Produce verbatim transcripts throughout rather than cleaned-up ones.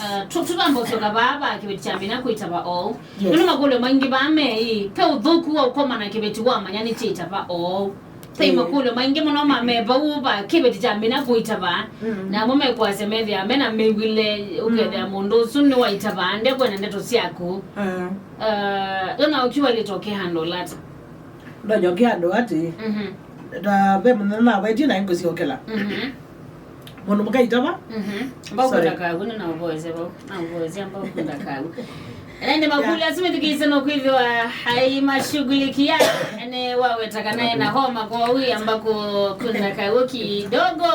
Uh, tu- tũtamba ũsyoka vaa va kĩveti kya mina kwĩtava oou. Yes. Nũndũ makũlyo maingĩ vaa meĩ, pe ũthũku wa ũkoma na kĩveti wamanya nĩ kyĩtava oou. Pe makũlyo maingĩ mũno mame vau va kĩveti kya mina kwĩtava. Mm. Namo mekwasya methĩa mena mĩw'ĩle, ũkethĩa mũndũ ũsu nĩwaitava ndekwenda ndeto syaku. Mm. Uh, yona ũkiwa lĩtoke handũ lata. Ndonyoke andũ ati. Mhm. Na ve mũthenya nawetie na ngũsyokela. Mhm. Mũndũ mũka aitava. Mhm. Sorry. Mbakunda kagu nĩnaũvoesya vau. Naũvoesya mbakunda kagu. Ene makũlyo asu mĩthukĩĩsye no kwĩthĩwa aimashughulikia. Ene waweta kana ena homa kwa wi amba kũkunda kagu kidogo.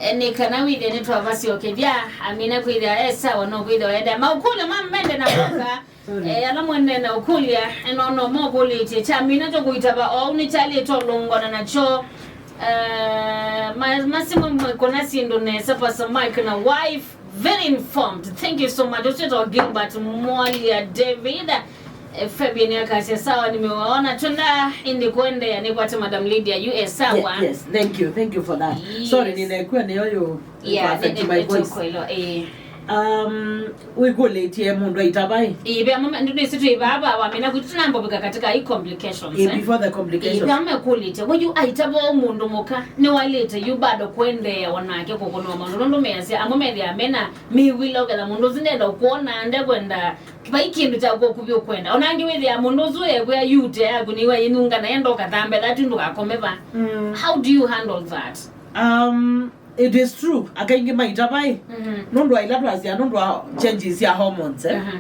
Ene kana wĩthĩe nĩtwavasyokethya. Amina kwĩthĩa e sawa no kwĩthĩwa enda. Maũkũlyo ma mende na moka. Sorry. Eh, ala mwene na ũkũlya, eno no mokũlĩtye, kyamina kyo kũitava oou nĩ kyalĩte ũlũngona nakyo. Eh, ma- masimũ mwĩkũna syĩndũ nesa, Pastor Mike na wife, very informed. Thank you so much. Ũsyo to Gilbert Mwalia David. Eh, Fabian akasya sawa, nimewaona. Twenda indi kuendelea, nikwate Madam Lydia, you are sawa. Ye- yes, thank you, thank you for that. Yes. Sorry, ninaikuwa niyo yo. Yeah, perfect ne- my ne- voice. Netoko ilo, eh. Um, wĩkũlĩtye mũndũ aitava ĩ? Ĩĩ, ve mama, ndu nĩsĩ twĩ vaa vaa wamina kwitũ tũnambovika katika hii complications, eh, before the complications. Ĩĩ, ve mama ekũlĩtye, wĩyu aitava o mũndũ mũka, nĩwalĩte yu bado kũendeea onake kũkũnwa maũndũ, nũndũ measya, amwe methĩaa mena mĩw'ĩle, ũketha mũndũ ũsu ndenda ũkwona, ndekwenda, vai kĩndũ kya kũkuvĩ ũkwenda. Ona angĩ wĩthĩaa mũndũ ũsu ekwĩa yute yaku nĩwa yĩnunga naye ndokathambe, that ndũkakome va. Mm. How do you handle that? Um, it is true. Akaingĩ maitava ĩ. Mhm. Nũndũ wa ila twasya, nũndũ wa changes ya hormones, eh? Mhm.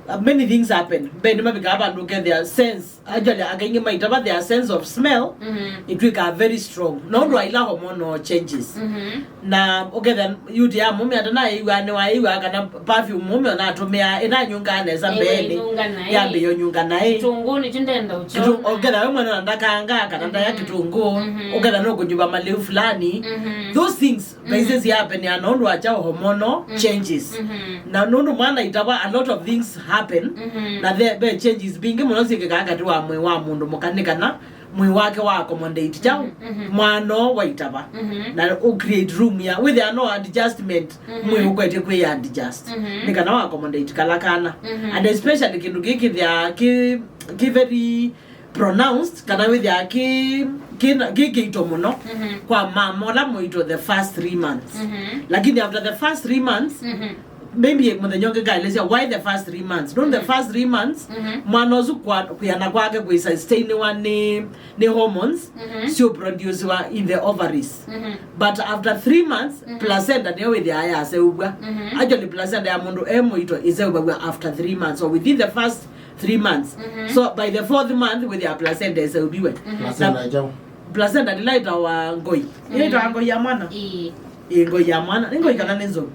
Uh, many things happen. Mbee nĩmavikaa vandũ ũkethĩa sense. Actually, akaingĩ maitava their sense of smell, mhm, ĩtw'ĩkaa very strong. Nũndũ wa ila hormonal changes. Mhm. Na ũkethĩa yute ya mũme atanaĩw'a, nĩwaĩw'a kana perfume mũme onatũmĩaa ĩnanyungaa nesa mbeenĩ. Ĩwa ĩnyunga naĩ. Yambĩĩa ũnyunga naĩ. Kĩtũngũũ nĩkyo ndenda ũkyona. Kĩtũ- ũkethĩa we mwene ona ndakanga kana ndaya, mhm, kĩtũngũũ. Mhm. Ũkethĩa nũkũnyuva malĩu fulani. Mhm. Those things, mhm, vaisĩ siapenea nũndũ wa kya hormonal, mhm, changes. Mhm. Na nũndũ mwana aitava, a lot of things happen. Mhm. Na there, ve changes mbingĩ mũno syĩkĩkaa katĩ wa mwĩĩ wa mũndũ mũka nĩ kana mwĩĩ wake wa accommodate kyaũ, mhm, mhm, mwana ũũ waitava. Mhm. Na ũ create room ya, wĩthĩa no adjustment, mhm, mwĩĩ ũkwetye kwĩ adjust. Mhm. Nĩ kana wa accommodate kala kana. Mhm. And especially kĩndũ kĩĩ kĩthĩaa kĩ, kĩ very pronounced, kana wĩthĩaa kĩ, kĩ, kĩ kĩito mũno, mhm, kwa mama ũla mũito the first three months. Mhm. Lakini after the first three months, mhm, maybe mũthenya ũngĩ ngaelesya why the first three months. Don't the, mhm, first three months, mhm, mwana ũsu kwa- kwĩana kwake kwĩ sustainiwa nĩ, nĩ hormones, mhm, syo produciwa in the ovaries. Mhm. But after three months, mhm, placenta nĩyo wĩthĩaa yaseũvw'a. Mhm. Actually, placenta ya mũndũ e mũito ĩseũvaw'a after three months, so within the first three months. Mhm. So by the fourth month, wĩthĩaa placenta ĩseũviwe. Mhm. Placenta kyaũ? Placenta nĩla ĩtawa ngoi. Ĩyo ĩtawa ngoi ya mwana? Ĩĩ. Ĩĩ, ngoi ya mwana. Nĩ ngoi kana nĩ nzou?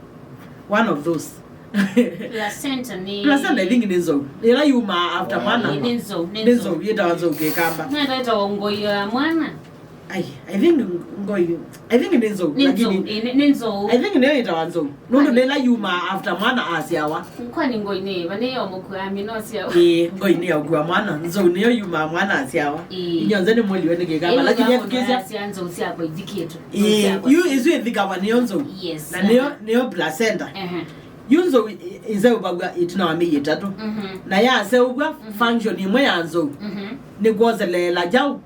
One of those. Placenta nĩ placenta, I think, nĩ nzou. Ĩla yumaa after mwana. Nĩ, nĩ nzou, nĩ nĩ nzou. Nzou, yĩtawa nzou kĩkamba. Nĩ ĩtawa ngoi ya mwana. Ai, I think ngoi, I think nĩ nzou, nĩ nzou, lakini ĩĩ, nĩ, nĩ nzou. I think nĩyo ĩtawa nzou. Nũndũ nĩla yumaa after mwana asyawa. Kwani ngoi nĩ ĩva nĩ yo mũkua amino syawa? Ĩĩ, ngoi nĩ ya ũkua mwana, nzou nĩyo yumaa mwana asyawa. Ĩĩ. Inyonthe nĩ mũliwe nĩ kĩkamba, lakini afikisya sya nzou syakwa ithikĩtwe. Ĩĩ, yu isu ĩthikawa nĩyo nzou. Yes. Na nĩyo, aha, nĩyo placenta. Aha. Yu nzou ĩ- ĩseũvaw'a ĩtina wa mĩei ĩtatũ. Mhm. Na yaseũvw'a, mhm, function ĩmwe ya nzou, mhm, nĩ kwoseleela kyaũ?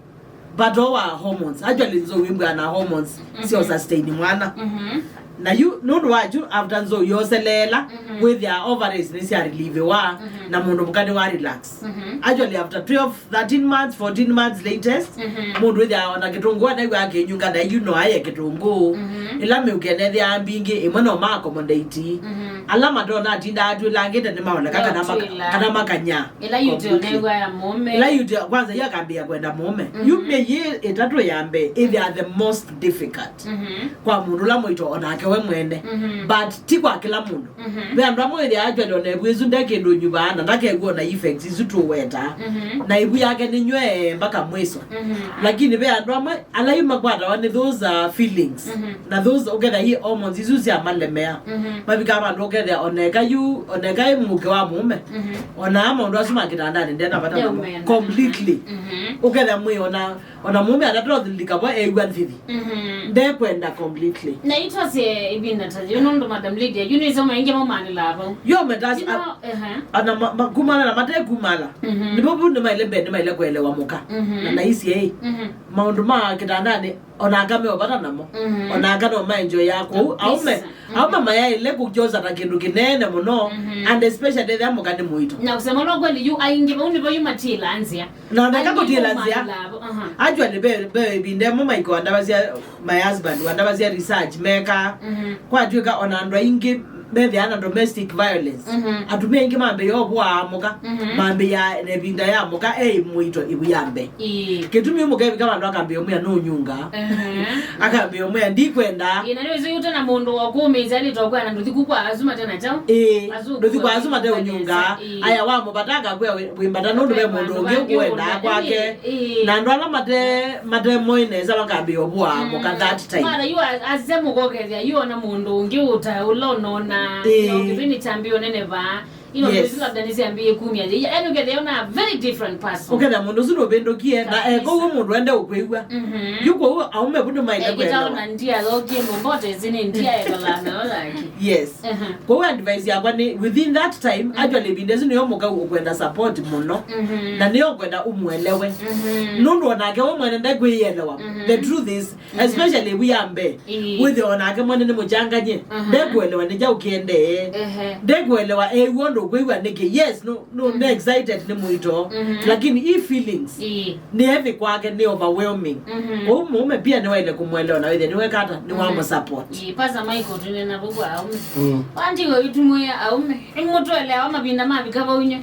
Vato wa hormones. Actually, nzou ĩmbwaa na hormones, mhm, syo sustain mwana. Mhm. Na yu, nũndũ wa kyu, after nzou yoseleela, mhm, wĩthĩa ovaries nĩsya relieviwa, mhm, na mũndũ mũka nĩwa relax. Mhm. Actually, after twelve, thirteen months, fourteen months latest, mhm, mũndũ wĩthĩa ona kĩtũngũũ anaĩw'a akĩnyunga na yu no aye kĩtũngũũ. Mhm. Ĩla mĩũkĩ ĩnethĩaa mbingĩ, ĩmwe no ma accommodate. Mhm. Ala matona atinda atwĩlangĩte nĩmaoneka kana maka- kana makanya. Ĩla yute completely. Ũnew'a ya mũũme. Ĩla yute, kwanza yu akambĩĩa kwenda mũũme. Mhm. Yu mĩei ĩtatũ ya mbee ĩthĩaa the most difficult. Mhm. Kwa mũndũ ũla mũito onake we mwene. Mhm. But ti kwa kĩla mũndũ. Mhm. Ve andũ amwe wĩthĩa actually ona ĩvu ĩsu nde kĩndũ ũnyuvaa na ndakew'a ona effects isu tũwetaa. Mhm. Na ĩvu yake nĩ nywee mpaka mwiso. Mhm. Lakini ve andũ amwe ala yu makwatawa nĩ those, uh, feelings. Mhm. Na those ũketha i hormones isu syamalemea. Mhm. Mavikaa vandũ ũkethĩa oneka yu, oneka ĩ mũke wa mũũme. Mhm. Ona maũndũ asu ma kĩtandanĩ ndena vata namo. Ndeũmena. Completely. Mhm. Ũketha mwĩ ona, ona mũũme atatũlika vo ew'a nthithi. Mhm. Ndekwenda completely. Na itwasye Eh, ĩvinda ta yĩu, nũndũ Madam Lydia, yu nĩsoma aingĩ maumanĩlaa vau. Yo metas-, you know, ehe. Ana ma-, ma-, kumala na mate kumala. Mhm. Nĩvo vu nĩmaile mbee, nĩmaile kũelewa mũka. Mhm. Na naisye, ĩ, mhm, maũndũ ma kĩtandanĩ, ona aka me o vata namo. Mhm. Ona aka no maenjoy ya kũu. Kabisa. Aume, mhm, aume mayaĩle kũkyosa ta kĩndũ kĩnene mũno. Mhm. And especially ethĩa mũka nĩ mũito. Na kusema lo kweli, yu aingĩ vau nĩvo yu matila nzĩa. Na ndeka kũtila nzĩa. Aha. Actually, be, be, ĩvinda ĩmwe maiko andavasya, my husband, andavasya research, meka. Mhm. Kwatw'ĩka ona andũ aingĩ methĩaa na domestic violence. Mhm. Atumĩa aingĩ mambĩĩa ũvũaa mũka, mhm, mambĩĩa na ĩvinda ya mũka e mũito ĩvu ya mbee. Ĩĩ. Kĩtumi mũka evika vandũ akambĩĩa ũmwĩa nũnyunga. Ehe. Akambĩĩa ũmwĩa ndikwenda. Ĩĩ, na nĩwĩsĩ ũte na mũndũ wa kũũmĩĩsya nĩ tokwĩa na ndũthi kũkwa asu mate na kyaũ. Ĩĩ. Asu ndũthi kwa asu mate ũnyunga. Ĩĩ. Aya wa mũvata akakwĩa wĩ, wĩ mbata nũndũ ve mũndũ ũngĩ ũkũendaa kwake. Ĩĩ. Na andũ ala mate, mate moĩ nesa makambĩĩa ũvũaa mũka that time. Mara yu a-, asya mũkokethya yu ona mũndũ ũngĩ ũta ũla ũnona. Ĩĩ. Kĩvĩnĩ kyambĩĩa ũnene vaa. Ino, yes, ndio labda nisiambie kumi aje. Yaani ukethia una a very different person. Ũkethĩa mũndũ ũsu nũvĩndũkie, na, eh, kabisa, kwoguo mũndũ ende ũkwĩw'a. Mhm. Yu kwoguo aume vu nĩmaile kũelewa. Ekĩtaona ndia yokie mũmbote zini ndia ekalana olaki. Yes. Aha. Kwoguo advice yakwa nĩ, within that time, mhm, actually ĩvinda ĩsu nĩyo mũka ũkwenda support mũno. Mhm. Na nĩyo ũkwenda ũmũelewe. Mhm. Nũndũ onake we mwene ndekwĩyelewa. Mhm. The truth is, mhm, especially ĩvu ya mbee. Ĩĩ. Wĩthĩa onake mwene nĩ mũchanganye. Mhm. Ndekũelewa nĩ kyaũ kĩendee. Ehe. Ndekũelewa ew'a ũndũ ũkwĩw'a nĩkĩ. Yes, no, no, mhm, nĩ excited nĩ mũito. Mhm. Lakini i feelings. Ĩĩ. Nĩ heavy kwake, nĩ overwhelming. Mhm. Kwoou mũũme pia nĩwaĩle kũmũelewa na wĩthĩa nĩweka ata, nĩwamũ, mhm, support. Ĩĩ, Pastor Michael, tũnena vau kwa aume. Mm. Wandiwe itumwĩa aume. Imũtũelewa mavinda mavika vau nywe.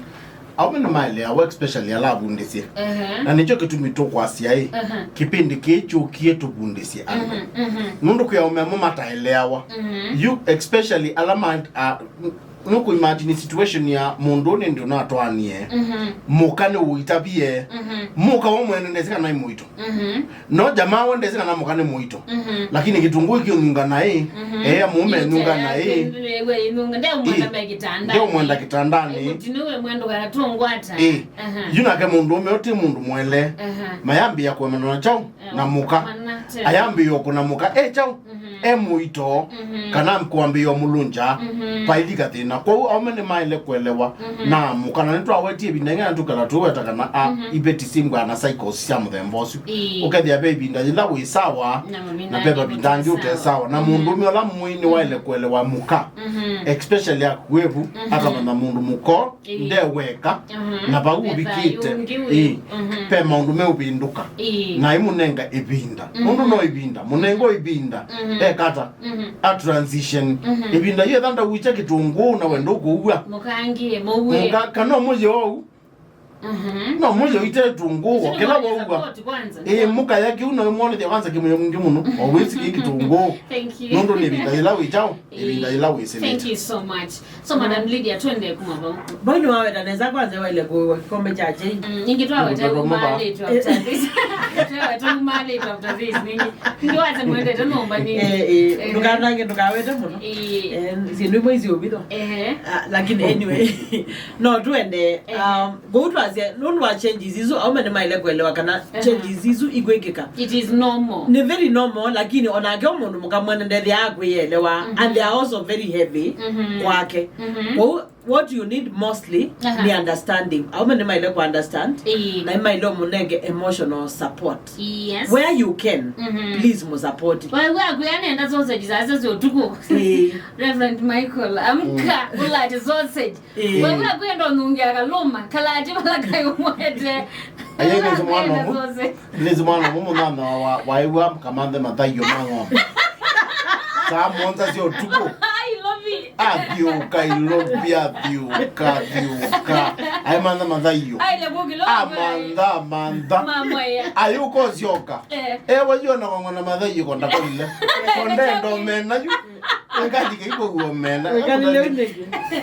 Aume nĩmaeleawa, especially ala avundĩsye. Ehe. Na nĩkyo kĩtumi tũkwasya ĩ, ehe, kĩpindi kĩĩ kyũkie tũvundĩsye andũ. Mhm, mhm. Nũndũ kwĩ aume amwe mataeleawa. Mhm. Yu especially ala ma-, a, n-, nũkũimagine situation ya mũndũ ũũ nĩndĩ ũnatwaanie. Mhm. Mũka nĩũitavie. Mhm. Mũka we mwene ndesĩ kana nĩ mũito. Mhm. No jamaa we ndesĩ kana mũka nĩ mũito. Mhm. Lakini kĩtũngũũ kĩũnyunga naĩ, mhm, ea mũũme nyunga naĩ. Ndeũmwenda me kĩtandanĩ. Ndeũmwenda kĩtandanĩ. Ĩĩ. Yu nake mũndũũme ũtĩ mũndũ mwele. Aha. Mayambĩĩa kũemana na kyaũ? Eh, na mũka. Ayambĩĩa kũna mũka. E kyaũ? Mhm. E mũito. Mhm. Kana kwambĩĩa mũlũngya. Mhm. Pailika thĩna. Kwoou aume nĩmaĩle kũelewa, mhm, na mũka. Na nĩtwawetie ĩvinda ĩngĩ na tũkala tũweta kana a, mhm, iveti simbwa na cycles sya mũthemba ũsu. Ĩĩ. Ũkethĩa ve ĩvinda yĩla wĩ sawa, na ve mavinda angĩ ũte sawa. Na, mhm, mũndũũme ũla mũĩ nĩwaĩle kũelewa mũka. Mhm. Especially akuĩvu, mhm, akamanya mũndũ mũko. Ĩĩ. Ndeweka, mhm, na vau ũvikĩte. Ĩĩ. Mhm. Ve maũndũ meũvĩndũka. Ĩĩ. Na imũnenga ĩvinda. Mhm. Nũndũ no ĩvinda. Mũnengo ĩvinda. Mhm. Ekata. Mhm. A transition. Mhm. Ĩvinda yetha ndauikya kĩtũngũũ na wendo kũua. Mũkangie, mũue. Mũka-, kana ũmũye ou. Mhm. No mũye ũite kĩtũngũũ, kĩla waua. Ĩĩ, mũkaya kĩu na mwonethya kwanza kĩmũye mũngĩ mũno. O wĩsi kĩ kĩtũngũũ. Thank you. Nũndũ nĩ ĩvinda yĩla wĩ kyaũ. Ĩvinda yĩla wĩsĩlĩte. Thank you so much. So, Madam Lydia, twende kuma vau. Vau nĩwaweta nesa kwanza waile kũĩwa kĩkombe kya chai. Mm, ningĩ twaweta. Kũtwetwa mava. Umalĩtwe after this. Twaweta umalĩtwe after this. Ningĩ, ningĩ wate mwendete nyũmba ningĩ. Eh, eh, eh, ndũkanange, ndũkawete mũno. Eh. Eh, syĩndũ imwe isyũvithwa. Eh. Ah, lakini anyway, no twende, eh, um, kũu twasya, nũndũ wa changes isu, aume nĩmaĩle kũelewa kana, aha, changes isu ikwĩkĩka. It is normal. Nĩ very normal, lakini onake o mũndũ mũka mwene ndethĩaa kwĩyelewa, mhm, and they are also very heavy, mhm, kwake. Mhm. Kwoou, what you need mostly, aha, nĩ understanding. Aume nĩmaĩle kũ understand, ĩĩ, na nĩmaĩle ũmũnenge emotional support. Yes. Where you can, mhm, please mũsupport. Wewe akwĩa nenda sausage sasa sio tuko. Ĩĩ. Reverend Michael, amka, mm, ula ati sausage. Ĩĩ. Wewe akwenda ũnunge akalũma, kala ati vala kaĩ ũmwete. Aye, nĩsĩ mwana ũmwe. Nĩsĩ mwana ũmwe mũnyanya wa, wa, waĩw'a kamanthe mathaio ma ng'ombe. Saa mũonza sya ũtukũ. Ai, lovi. Athiũka ilovi, athiũka, athiũka. Aimantha mathaio. Ai, le kũkilo. Amantha, amantha. Mamwaya. Ayũka ũsyoka. Eh. Ewa yu ona kong'ona mathaio konda kolile. Konde ndomena yu. Ĩkalike iko uo mena. Ĩkalile unege.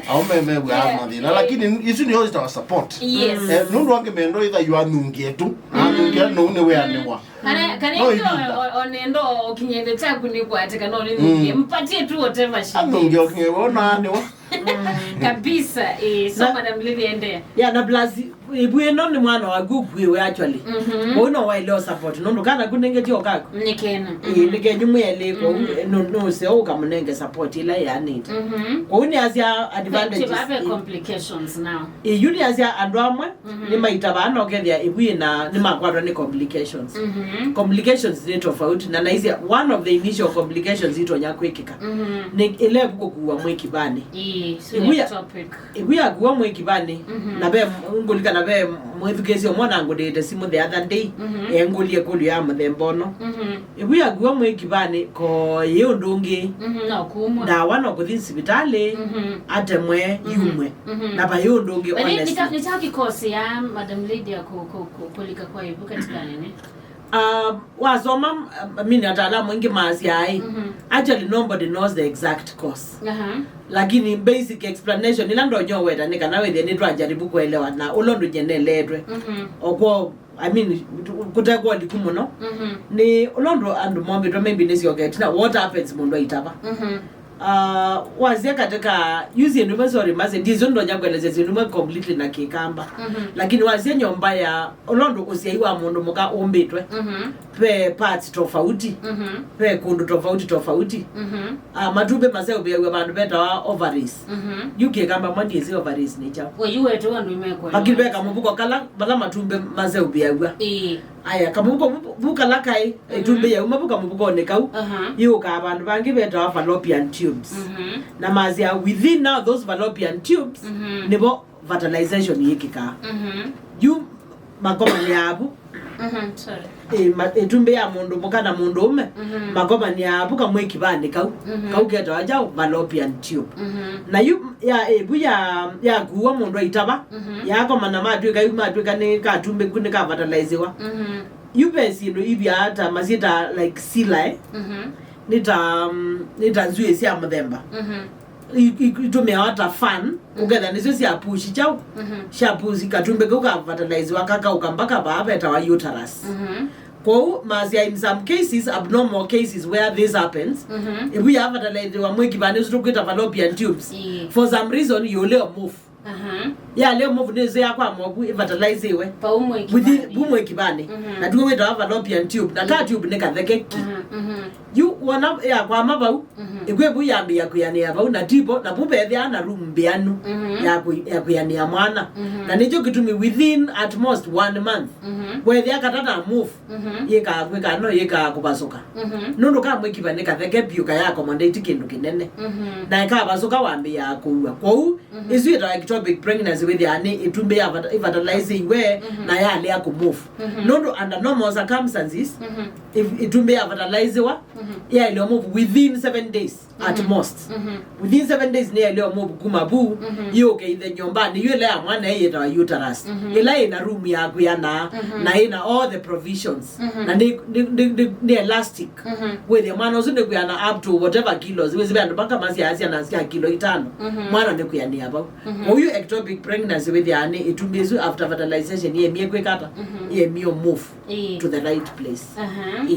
Aume mew'a, eh, mathĩna. Lakini isu nĩyo itawa support. Yes. Eh, nũndũ angĩ mendo itha yu anungie tu. Mm. Anungia no ne we anewa. Kana, kana no ĩvinda. O, o, onendo okinyete chaku nĩ kwateka no nĩ nungie. Mm. Mpatie tu whatever she needs. Anungia okinye wona anewa. Mm. Kabisa. Eh, so na Madam Lydia, endelea. Ya, na plus Ĩvu ĩno nĩ mwana waku ũkuĩwe actually. Mhm. Kwoou no waĩle o support. Nũndũ kana ku nenge ti o kaku. Nĩ kena. Ĩĩ, nĩ kenyu mwĩ elĩ, kwoou, mhm, nũ-, nũseo ũkamũnenge support ĩla ĩanĩte. Mhm. Kwoou nĩ asya advantages. Ti vave complications now. Ĩĩ, yu nĩ asya andũ amwe, mhm, nĩ maitavaa na ũkethĩa ĩvu ĩna nĩ makwatwa nĩ complications. Mhm. Complications nĩ tofauti, na naisya one of the initial complications itonya kwĩkĩka, mhm, nĩ ĩla ĩvu kũkuwa mwĩ kĩvanĩ. Ĩĩ, so ĩvu ya- topic. Ĩvu yakuwa mwĩ kĩvanĩ, mhm, na ve ngũlika na ve mwĩthukĩĩsya ũmwe na ngũnĩĩte simũ the other day, mhm, engũlye ĩkũlyo ya mũthemba ũno. Mhm. Ĩvu yakuwa mwĩ kĩvanĩ, ko yĩ ũndũ ũngĩ. Mhm, no kumwa. Ndawa no kũthi sivitalĩ, mhm, atemwe, mhm, yumwe. Mhm. Na vayĩ ũndũ ũngĩ, honestly. Nĩ kyaũ kĩkosea Madam Lydia kũ-, kũ-, kũ-, kũlika kwa ĩvu katika nene? Uh, wasoma, um, I mean, ataalamu aingĩ maasya ĩ, mhm, actually nobody knows the exact cause. Aha. Lakini basic explanation ila ndonya ũweta nĩ kana wĩthĩe nĩtwajaribu kuelewa na ũla ũndũ nyeneletwe. Mhm. Okwo, I mean, kũtekwa ũliku mũno. Mhm. Nĩ ũla ũndũ andũ mombĩtwe maybe nĩsyokete na what happens mũndũ aitava. Mhm. Uh, wasya katika, yu syĩndũ imwe, sorry, mase, ndisyo ndonya kuelesya syĩndũ imwe completely na Kĩkamba. Mhm. Lakini wasya nyũmba ya, ũla ũndũ ũsyai wa mũndũ mũka ũmbĩtwe, mhm, ve parts tofauti, mhm, ve kũndũ tofauti tofauti. Mhm. Uh, matumbĩ maseũvĩaw'a vandũ vetawa ovaries. Mhm. Yu Kĩkamba mwa ndiĩsĩ ovaries nĩ kyaũ. We, yu wetu andũ imekwa. Lakini ve kamũvuko kala, vala matumbĩ maseũvĩaw'a. Ĩĩ. Aya, kamũvuko vu, vu kala kaĩ, mhm, ĩtumbĩ yauma vu kamũvukonĩ kau, aha, yũkaa vandũ vangĩ vetawa fallopian tubes. Mhm. Na masya within now those fallopian tubes, mhm, nĩvo fertilization yĩkĩkaa. Mhm. Yu makomanĩaa vu. Mhm, sorry. Ĩ, ma-, ĩtumbĩ ya mũndũ mũka na mũndũ ũme, mhm, makomanĩaa vu kamwĩ kĩvanĩ kau. Mhm. Kau ketawa kyaũ? Fallopian tube. Mhm. Na yu ya, ĩvu ya, yakuwa mũndũ aitava, mhm, yakomana matwĩka, yu matwĩka nĩ katumbĩ ku nĩ ka fertilizewa. Mhm. Yu ve syĩndũ ivyaa ta masyĩta like cilia, eh? Mhm. Nĩ ta, mm, nĩ ta nzuĩ sya mũthemba. Mhm. I-, i-, itũmĩawa ta fan, mhm, ũketha nĩsyo sya push kyaũ? Mhm. Sya push katumbĩ kau ka fertilizewa kakaũka mpaka vaa vetawa uterus. Mhm. Kwoou masya in some cases, abnormal cases where this happens, mhm, ĩvu ya fertilizewa mwĩ kĩvanĩ ũsu tũkwĩta fallopian tubes. Ĩĩ. For some reason, yũleo move. Aha. Yaleo move nĩsĩ yakwamwa vu ĩfertilizewe. Vau mwĩ kĩvanĩ. Within, vu mwĩ kĩvanĩ. Mhm. Na tuo wĩtawa fallopian tube. Na ka, mhm, tube nĩ katheke ki. Aha, mhm. Yu wona yakwama vau, mhm, ĩkw'ĩ vu yambĩĩa kwĩanĩa vau, na tivo, na vu vethĩaa na room mbĩanu, mhm, ya kwĩ-, ya kwĩanĩa mwana. Mhm. Na nĩkyo kĩtumi within at most one month, mhm, wethĩa katata move, mhm, yĩkaa kwĩka no yĩkaa kũvasũka. Mhm. Nũndũ ka mwĩ kĩvanĩ katheke vyũ kaya accommodate kĩndũ kĩnene. Mhm. Na ĩkavasũka wambĩĩa kũua. Kwoou, mhm, ĩsu yĩtawa ectopic pregnancy, wĩthĩaa nĩ ĩtumbĩ ya vata-, ĩfertilizeiwe, mhm, na yalea kũmove. Mhm. Nũndũ under normal circumstances, mhm, ĩ-, ĩtumbĩ ya fertilizewa, mhm, yaĩlwe move within seven days at, mhm, most. Mhm. Within seven days nĩyaĩlwe move kuma vu, mhm, yũke ĩthe nyũmbanĩ yu ĩla ya mwana ĩyĩtawa uterus. Mhm. Ĩla ĩna room ya kwĩanaa, mhm, na ĩna all the provisions. Mhm. Na nĩ, nĩ, nĩ, nĩ, nĩ elastic. Mhm. Wĩthĩa mwana ũsu nĩkwĩana up to whatever kilos. Wĩsĩ ve andũ maka masyaa syana sya kilo itano. Mhm. Mwana nĩkwĩanĩa vau. Mhm. Ũyu ectopic pregnancy wĩthĩaa nĩ ĩtumbĩ ĩsu after fertilization yemie kwĩka ata? Mhm. Yemie move, ĩĩ, to the right place. Aha. Ĩĩ.